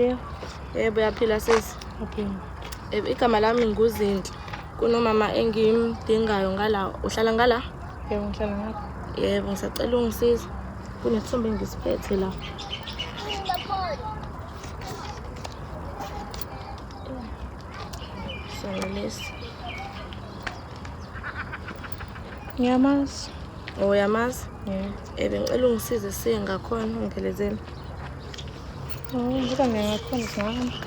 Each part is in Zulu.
Yebo. Yebo, uyaphila sisi. Ngiyaphila. Yebo, igama lami nguZinhle. Kunomama engimdingayo ngala. Uhlala ngala? Yebo, ngihlala ngapha. Yebo, ngisacela ungisize. Kunesithombe engisiphethe la. Sona lesi. Ngiyamazi. Oh, uyamazi? Yebo. Yebo, ngicela ungisize siye ngakhona ungiphelezele. Oh, ngoba ngiyakhona singahamba.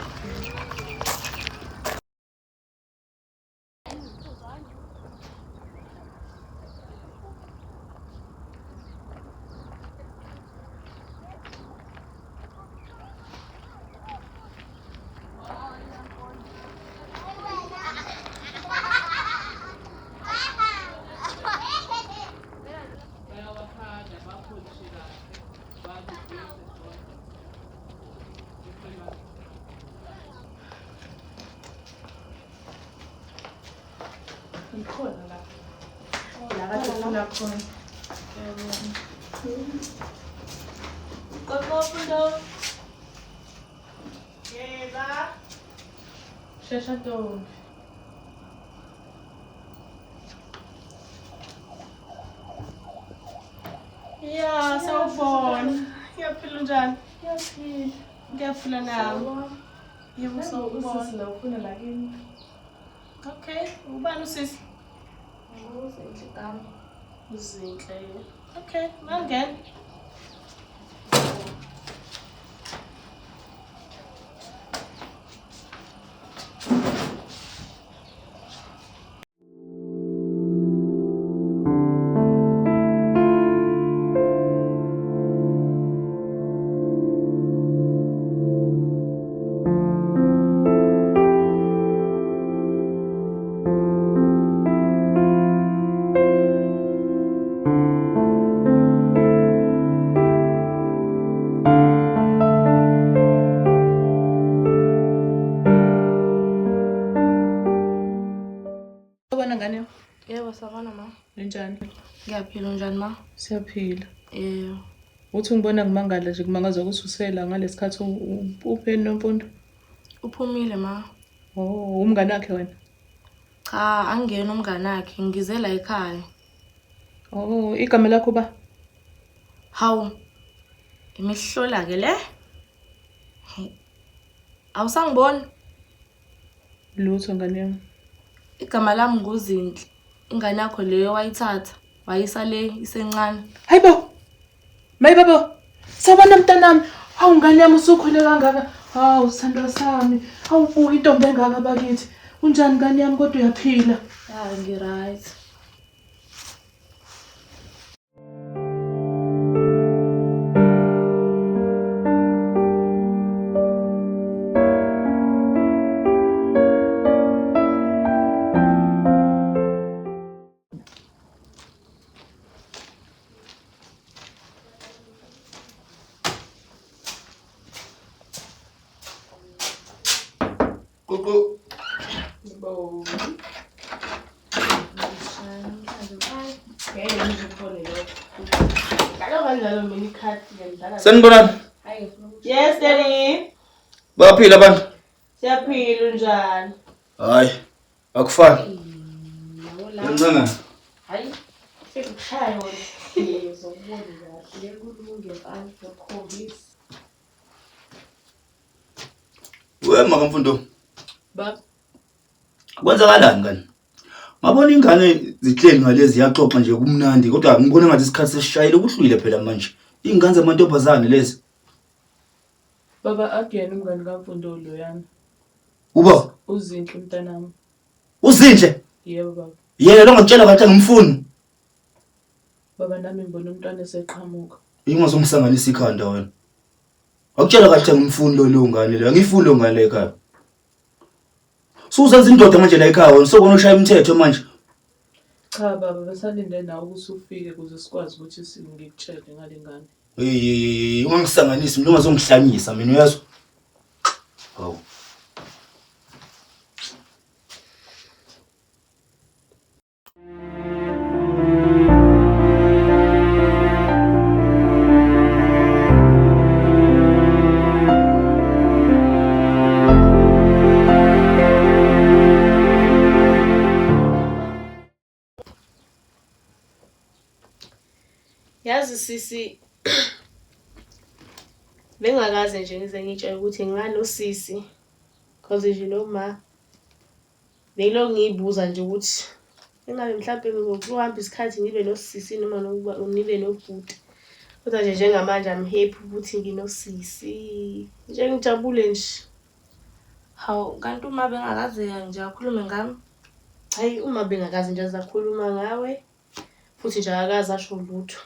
Ngikhona la. La kade ufuna khona. Qoqofundo. Yeba. Shesha ntombi. Ya, sawubona. Ngiyaphila unjani? Ngiyaphila. Ngiyaphila nami. Yebo, sawubona. Usisi la ufuna la kimi. Okay, ubani usisi? Nguzinhle igama. Uzinhle. Okay, mangena. Sawubona ngane yami. Yebo, sawubona ma. Ninjani? Ngiyaphila unjani ma? Siyaphila. Yebo. Uthi ungibona ngimangala nje kumangaza ukuthi usela ngalesikhathi upheni nomfundo. Uphumile ma. Oh, umngane wakhe wena. Cha, angiyena umngane wakhe. Ngize la ekhaya. Oh, igama lakho ba? Hawu. Imihlola ke le. Awusangiboni? Lutho ngane yami. Igama lami nguZinhle. Ingane yakho leyo wayithatha, wayisa le isencane. Hayibo. Mayi babo. Sawubona mntanami. Hawu ngane yami usukhule kangaka. Hawu sithandwa sami. Hawu buka intombi engaka bakithi. Unjani ngane yami kodwa uyaphila? Ya, ngi-right. Kuku. Sanibonani. Yes, daddy. Bayaphila abantu. Siyaphila unjani? Hayi, akufani. Ngicanga. Hayi, sekushaya wena. Uzobona kahle. Kulunge mfana, ngiyakukhombisa. We maka Mfundo, Baba, kwenzakalani ngani? Ngabona ingane zihleli ngalezi yaxoxa nje kumnandi kodwa ngibona ngathi isikhathi sesishayile kuhlwile phela manje. Ingane zamantombazane lezi. Baba akuyena umngane kaMfundo loyana. Uba Uzinhle mntanami. uzinhle. Yebo baba. Yena lo ngakutshela kahle ngimfuni. Baba nami ngibona umntwana eseqhamuka. Ingazongisanganisa ikhanda wena. Ngakutshela kahle ngimfuni lo leyo ngane leyo. Angiyifuni leyo ngane la ekhaya. Suzenza indoda manje la ekhaya wena. Sokona ushaya imithetho manje. Cha baba, besalinde nawe ukuthi ufike ukuze sikwazi ukuthi ngikutshele ngale ngane. Hey hey hey, ungangisanganisi mina ungazongihlanyisa mina uyezwa? Hawu. Yazi sisi bengakaze nje ngize ngitshele ukuthi nginosisi cause nje noma bengilokhu ngiyibuza nje ukuthi engabe mhlampe ngizokuhamba isikhathi ngibe nosisi noma nokuba ngibe nobhuti. Kodwa nje njengamanje I'm happy ukuthi nginosisi. Nje ngijabule nje. Hawu, kanti uma bengakaze nje akhulume ngami? Hayi uma bengakaze nje azakhuluma ngawe futhi nje akakaze asho lutho.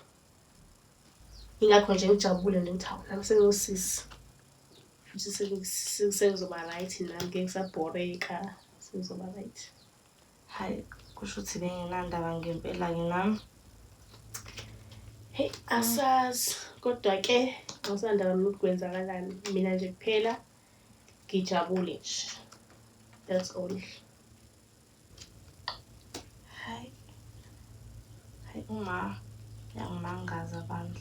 Ingakho nje ngijabule nje ukuthi hawu nami senginosisi. Futhi sengizoba right nami ngeke ngisabhoreka sengizoba right. Hayi, kusho ukuthi benginandaba ngempela-ke nami. Hey, asazi kodwa ke angisandaba mina ukuthi kwenzakalani. Mina nje kuphela ngijabule nje. That's all. Hayi. Hayi uma uyangimangaza bandla.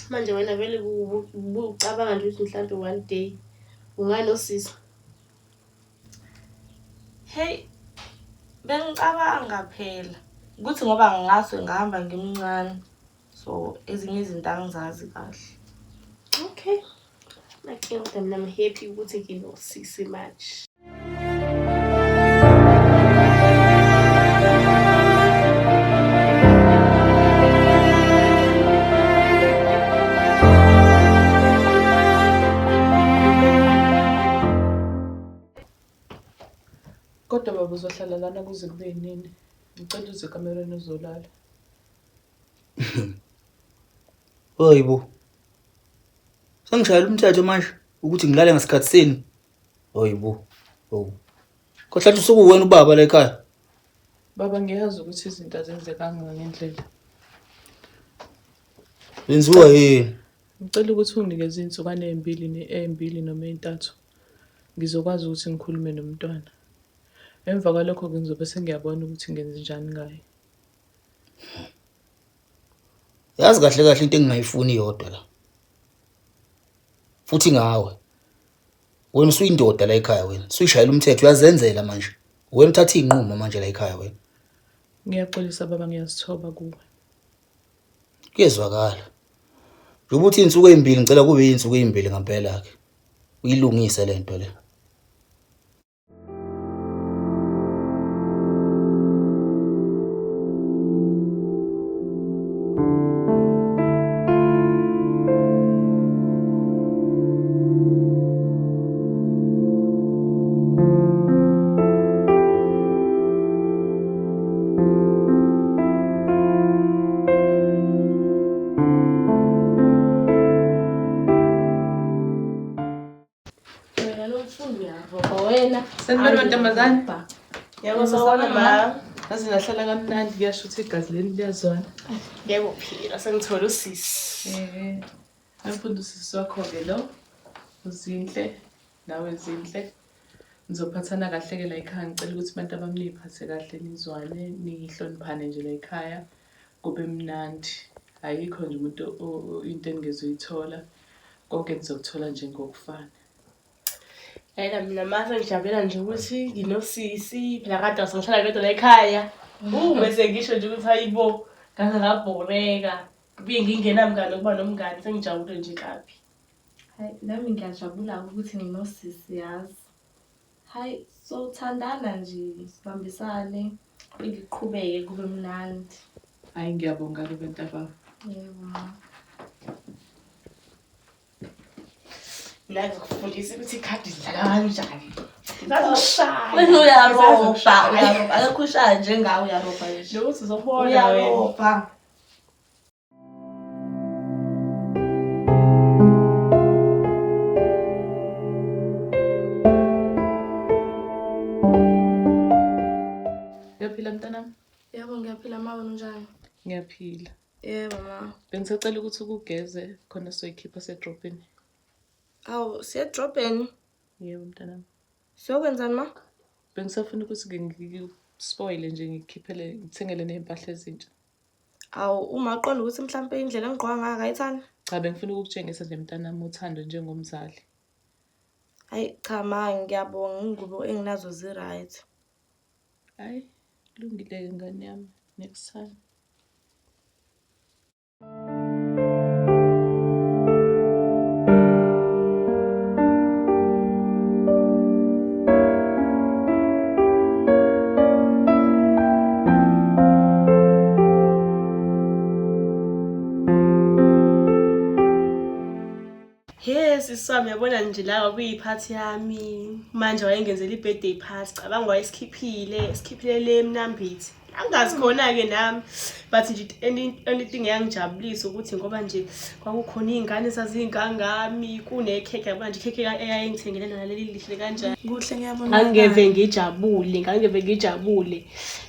Manje wena vele ubucabanga nje ukuthi mhlampe one day unganosisi. Hey, bengicabanga phela ukuthi ngoba ngingase ngihamba ngimncane so ezinye izinto angizazi kahle. Okay. Nakinga kodwa mina I'm happy ukuthi nginosisi manje. Kodwa baba uzohlala lana kuze kube yinini? Ngicela uze ekamereni uzolala. Hayibo. Sengishayela umthetho manje ukuthi ngilale ngasikhathi sini. Hayibo. Hawu. Kohlathi usukuwena ubaba la ekhaya. Baba ngiyazi ukuthi izinto azenzekanga ngendlela. Zenziwa yini? Ngicela ukuthi unginikeze iy'nsukwana ey'mbili ey'mbili noma ey'ntathu. Ngizokwazi ukuthi ngikhulume nomntwana. Emva kwalokho-ke ngizobe sengiyabona ukuthi ngenzenjani ngaye. Yazi kahle kahle into engingayifuni yodwa la. Futhi ngawe. Wena usuyindoda la ekhaya wena. Usuyishayela umthetho uyazenzela manje. Wena uthatha izinqumo manje la ekhaya wena. Ngiyaxolisa baba ngiyazithoba kuwe. Kuyezwakala. Njengoba uthi iy'nsuku ey'mbili ngicela kube iy'nsuku ey'mbili ngampela-ke. Uyilungise le nto le. Wena lo mfundi uyarobha wena. Sanibona mantombazane. Yebo sawubona ma. Yazi nahlala kamnandi kuyasho ukuthi igazi leli liyazwana. Yebo phila sengithole usisi. Eh. Mfundi usisi wakho-ke lo. Uzinhle nawe Zinhle. Nizophathana kahle-ke la ekhaya. Ngicela ukuthi bantu abami niy'phathe kahle nizwane nihloniphane nje la ekhaya kube mnandi. Ayikho nje umuntu into eningezuyithola. Konke nizokuthola nje ngokufana. Yayena mina mase ngijabulela nje ukuthi nginosisi phela kade ngihlala ngedwa la ekhaya. Bese ngisho nje ukuthi hayibo ngaze ngabhoreka. Kubuye ngingenamngani ukuba nomngani sengijabule nje kabi. Hayi, nami ngiyajabula ukuthi nginosisi yazi. Hayi, sothandana nje, sibambisane, impilo iqhubeke kube mnandi. Hhayi ngiyabonga-ke bantabami. Yebo. Mina ngizokufundisa ukuthi ikhadi lidlalwa kanjani. Ngisazokushaya. Wena uyarobha, uyarobha. Akekho ushaya njengawe uyarobha nje. Nokuthi uzobona wena. Uyarobha. Uyaphila mntanami? Yebo ngiyaphila ma wena unjani? Ngiyaphila. Yebo ma. Bengisacela ukuthi ukugeze khona sizoyikhipha sedrobheni. Awu siye edrobheni. Yebo mntanami. Siyokwenzani ma? Bengisafuna ukuthi ke ngikuspoile nje ngikukhiphele ngikuthengele ney'mpahla ezintsha. Awu uma uqonda ukuthi mhlampe indlela engigqoka ngayo akayithandi? Cha bengifuna ukukutshengisa nje mntanami uthando njengomzali. Hayi cha ma ngiyabonga ingubo enginazo zi-right. Hayi kulungile-ke ngane yami next time. Sisi wami yabona nje la kwakuyiphathi yami manje wayengenzela i-birthday party, cabanga wayesikhiphile sikhiphile le eMnambithi. Angazi khona-ke nami but nje only thing eyangijabulisa ukuthi ngoba nje kwakukhona iy'ngane ezazingangami kunekhekhe, yabona nje ikhekhe eyayengithengele lona leli lihle kanjani. Kuhle ngiyabona. Ngangingeve ngijabule, ngangingeve ngijabule.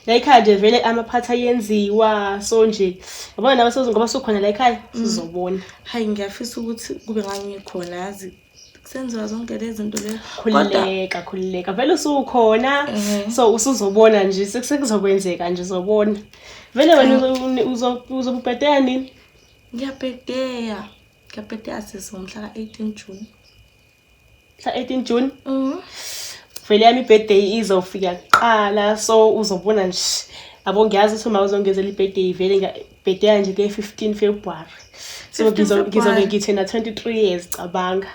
La ekhaya nje vele amaphathi ayenziwa so nje yabona nawe ngoba sukhona la ekhaya sizobona. Hayi ngiyafisa ukuthi kube ngangikhona yazi kusenziwa zonke lezi zinto lezi. Kodwa Khululeka, khululeka. Vele usukhona so usuzobona nje sekuzokwenzeka nje uzobona. Vele wena uzobubhedeya nini? Ngiyabhedeya. Ngiyabhedeya sisi ngomhla ka-18 June. Mhla 18 June? Vele yami i-birthday izofika kuqala so uzobona nje. Yabo ngiyazi ukuthi uma uzongenzela i-birthday vele ngiyabhedeya nje ke-15 February. So 15 ngizobe February. ngithe na 23 years cabanga.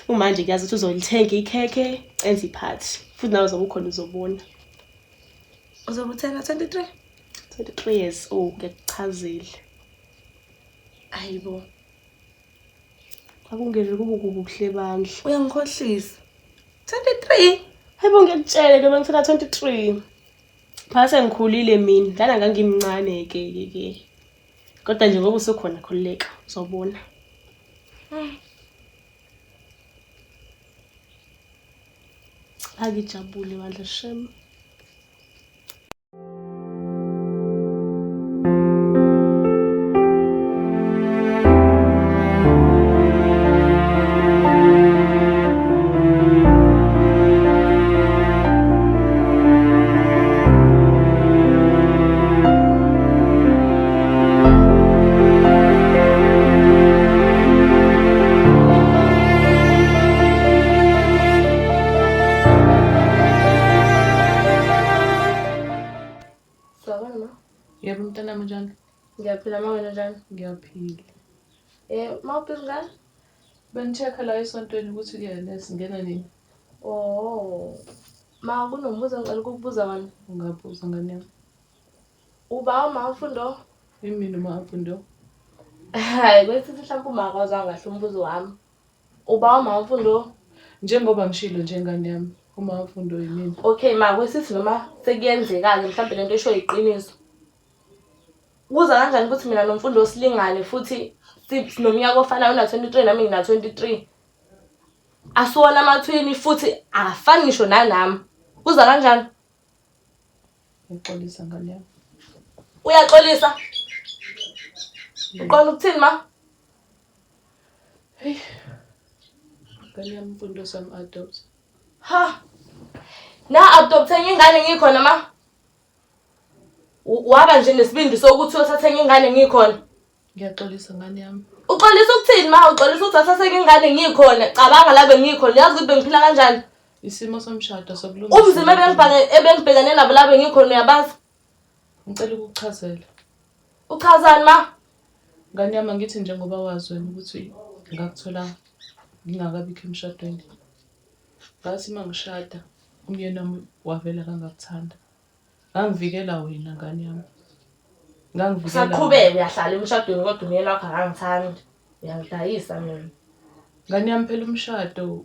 Uma nje ngiyazi ukuthi uzolithenga ikhekhe enze iphathi. Futhi nawe uzobe ukhona uzobona. Uzobe uthena 23? 23 years old ngiyakuchazela. Hayibo. Kwakungeve kube kuhle bandla. Uyangikhohlisa. 23? Hayibo ngiyakutshela ke bengithela 23. Phela sengikhulile mina, lana ngangimncane ke ke. Kodwa nje ngoba usukhona khululeka, uzobona. Angijabule bandla shem. Sawubona ma. Yebo mntanami unjani? Ngiyaphila ma, wena unjani? Ngiyaphila. Ma ubhizi ngani? Bengi-check-a la esontweni ukuthi-ke nesingena nini. Oh. Ma kunombuzo engicela ukukubuza wona. Ungabuza ngane yami. Uba uma Mfundo? Yimi noma Mfundo? Hayi, kwesithi mhlawumbe uma akawuzwanga kahle umbuzo wami. Uba uma Mfundo? Njengoba ngishilo nje ngane yami, uma Mfundo yimina. Okay ma, kwesithi noma sekuyenzeka-ke mhlawumbe lento esho iqiniso. Kuza kanjani ukuthi mina noMfundo silingane futhi sinomnyaka ofanayo, una-23 nami ngina-23. Asiwona amathwini futhi akafani ngisho nanami. Kuza kanjani? Ngiyaxolisa ngane yami. Uyaxolisa? Uqonda ukuthini ma? Hey. Ngane yami Mfundo sam-adopt. Ha. Na adopt enye ingane ngikhona ma? Waba nje nesibindi sokuthi uyothatha enye ingane ngikhona. Ngiyaxolisa ngane yami. Uxolisa ukuthini ma? Uxolisa ukuthi wathatha enye ingane ngikhona. Cabanga la bengikhona. Uyazi ukuthi bengiphila kanjani? Isimo somshado sokulungisa. Umzimba ebengibhekane nabo la bengikhona uyabazi? Ngicela ukukuchazela. Uchazani ma? Ngane yami angithi njengoba wazi wena ukuthi ngakuthola ngingakabikho emshadweni. Ngathi uma ngishada umyeni wami wavela kangakuthanda. Ngangivikela wena ngane yami. Ngangivikela. Usaqhubeka uyahlala emshadweni kodwa umyeni wakho akangithandi. Uyangidayisa mina. Ngane yami phela umshado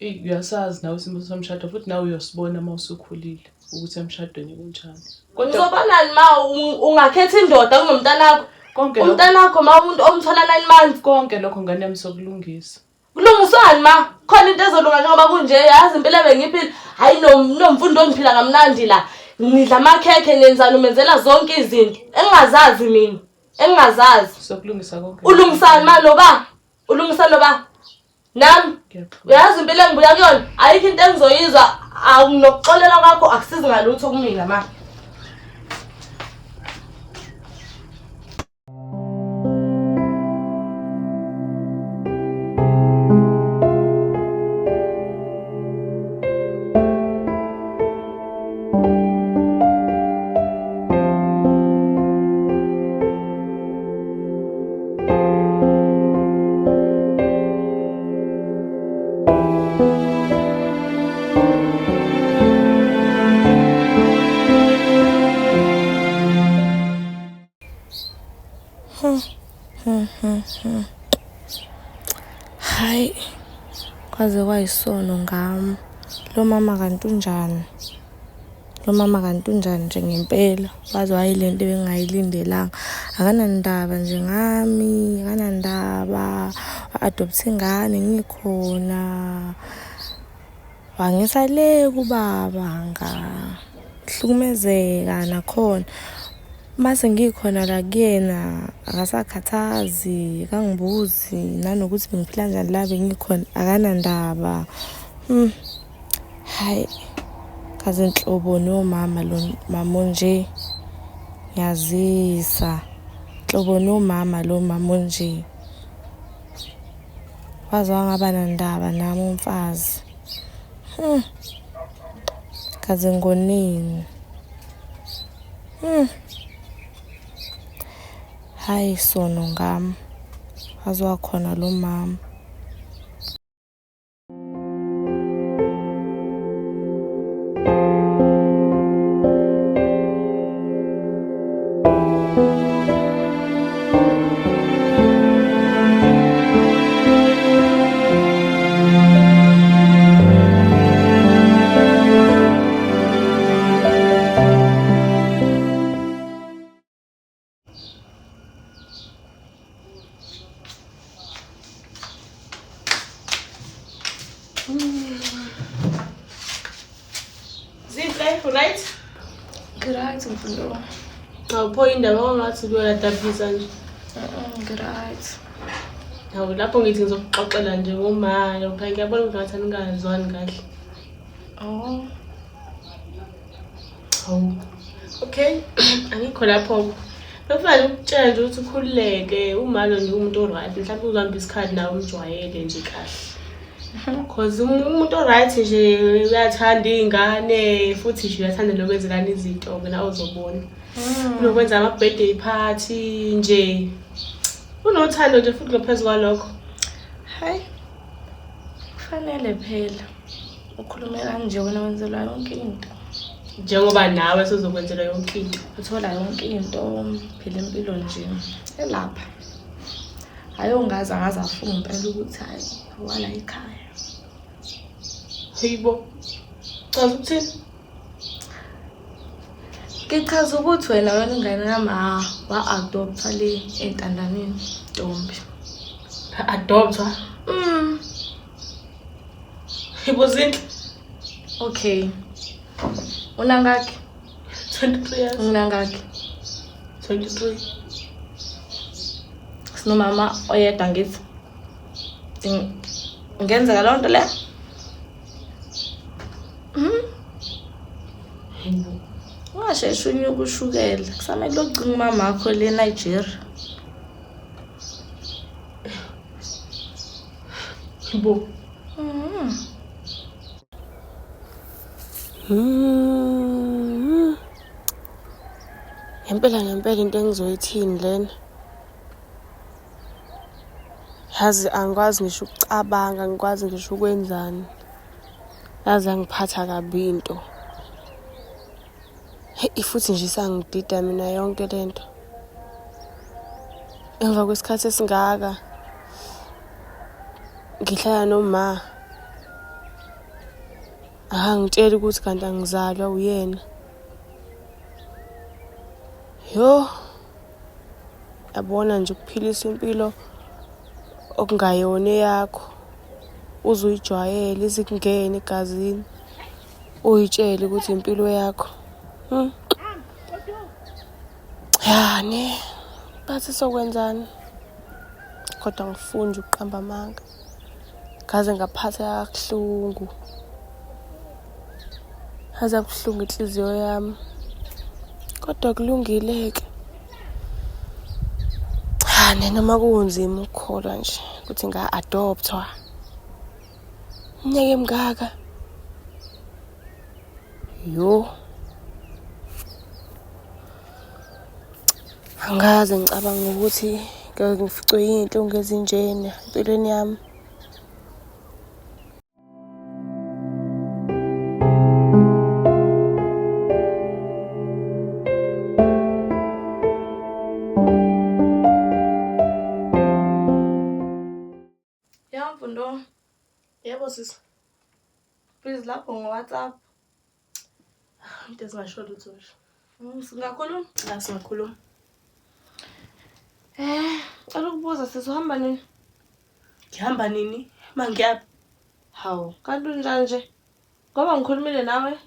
uyasazi nawe isimo somshado futhi nawe uyosibona uma usukhulile ukuthi emshadweni kunjani. Kodwa Uzobonani ma ungakhetha indoda kunomntanakho? Konke lokho. Umntanakho ma umuntu omthola 9 months. Konke lokho ngane yami sokulungisa. Kulungiswani ma? Khona into ezolunga njengoba kunje, yazi impilo ebengiyiphila. Hayi noMfundo ongiphila kamnandi la. Nidla amakhekhe nenzani umenzela zonke izinto engingazazi mina. Engingazazi. Sokulungisa konke. Ulungisani ma noba? Ulungisa noba? Nami uyazi impilo engibuya kuyona, ayikho into engizoyizwa, nokuxolela kwakho akusizi ngalutho kumina ma. Hayi, kwaze kwayisono ngami. Lo mama kanti unjani? Lo mama kanti unjani nje ngempela? Waze wayilento ebengingayilindelanga. Akanandaba nje ngami, akanandaba. Wa-adopt ingane ngikhona. Wangisa le kubaba ngahlukumezeka nakhona. Mase ngikhona la kuyena akasakhathazi, akangibuzi nanokuthi bengiphila kanjani la bengikhona akanandaba. Hhayi, kaze nhloboni womama lo mama onje. Ngiyazisa. Nhloboni womama lo mama onje. Waze wangaba nandaba nami umfazi. Kaze ngoneni. Hhayi sono ngami. Waze wakhona lo mama. Zinhle, right? Ngiright mfundo. Awupho indaba ongathi kuyadabukisa nje. Ngiright. Hawu lapho ngithi ngizokuxoxela nje ngomama, phela ngiyabona ukuthi ngathi aningazwani kahle. Oh. Hawu. Okay, angikho lapho. Bekufanele ukutshela nje ukuthi ukhululeke, umalo nje umuntu o-right, mhlawumbe uzohamba isikhathi nawe umjwayele nje kahle. Cause umuntu o-right nje uyathanda iy'ngane futhi nje uyathanda nokwenzelana izinto-ke nawe uzobona. Unokwenza ama-birthday party nje. Unothando nje futhi ngaphezu kwalokho. Hayi. Kufanele phela ukhulume kanje wena wenzelwa yonke into. Njengoba nawe sezokwenzelwa yonke into. Uthola yonke into, phila impilo nje elapha. Hhayi ongaze angaze afunge impela ukuthi hhayi wala ekhaya. Hayibo. Chaza ukuthini? Ngichaza ukuthi wena wena ingane kama wa-adoptha le entandaneni ntombi. Adoptwa. Hayibo Zinhle. Okay. Unangaki? 23 years. Unangaki? 23. Sinomama oyedwa ngithi. Ingenzeka leyo nto leyo? Hayibo. Ungasheshi unyuke ushukela. Kusamele uyocinga umama wakho le Nigeria. Hayibo. Ngempela ngempela into engizoyithini lena. Yazi angikwazi ngisho ukucabanga, angikwazi ngisho ukwenzani. Yazi yangiphatha kabi into. Heyi futhi nje isangidida mina yonke lento. Emva kwesikhathi esingaka ngihlala noma akangitsheli ukuthi kanti angizalwa uyena. Yo, yabona nje ukuphilisa impilo okungayona eyakho uze uyijwayele ize ikungene egazini uyitshele ukuthi impilo yakho. Ya ne, bathi sokwenzani kodwa angifuni nje ukuqamba amanga. Ngaze ngaphatheka kabuhlungu. Yaze yabuhlungu inhliziyo yami. Kodwa kulungile-ke. Ha ne noma kunzima ukukholwa nje ukuthi nga-adoptwa. Iminyaka emingaka. Yo. Angikaze ngicabange ukuthi ngeke ngificwe iy'nhlungu ezinjena empilweni yami. WhatsApp. Into ezingasho lutho nje. Singakhuluma? La singakhuluma. Cela ukubuza sisi uhamba nini? Ngihamba nini? Mangiyaphi? Hawu, kanti unjani nje? Ngoba ngikhulumile nawe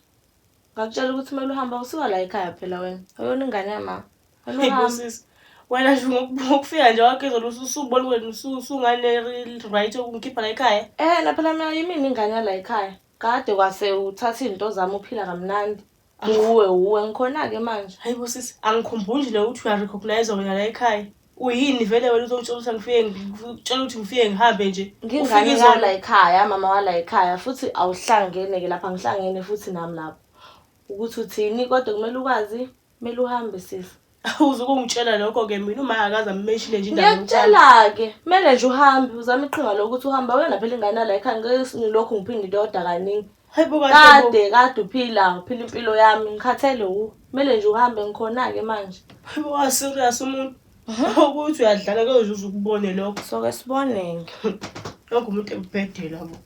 ngakutshela ukuthi kumele uhambe usuka la ekhaya phela wena. Awuyona ingane yamama. Kumele Hey uhambe. sisi. Wena nje ngokufika nje wakho izolo usubona wena usungane right ukungikhipha la ekhaya. Na phela mina yimina ingane yala ekhaya. Kade kwase uthatha izinto zami uphila kamnandi. Uwe uwe ngikhona-ke manje. Hayibo sisi, angikhumbuli nje ukuthi uya-recognize wena la ekhaya. Uyini vele wena uzongitshela ukuthi angifike ngikutshela ukuthi ngifike ngihambe nje. Ngingane Ufike izolo. yala ekhaya, mama wala ekhaya futhi awuhlangene-ke lapha ngihlangene futhi nami lapho. Ukuthi uthini kodwa kumele ukwazi, kumele uhambe sisi. Awuzukungitshela lokho-ke mina uma akaze ammenshine nje indaba yokuhamba. Ngiyakutshela-ke, kumele nje uhambe, uzame iqhinga lokuthi uhambe. Awuyona phela ingane yala ekhaya, ngeke ngilokhu ngiphinde into eyodwa kaningi. Hayibo kahle bo. Kade kade uphila, uphila impilo yami, ngikhathele wu. Kumele nje uhambe ngikhona-ke manje. Hayibo wa serious umuntu. Ukuthi uyadlala ke uze ukubone lokho. Soke sibone-ke. Wonke umuntu ekubhedela bo.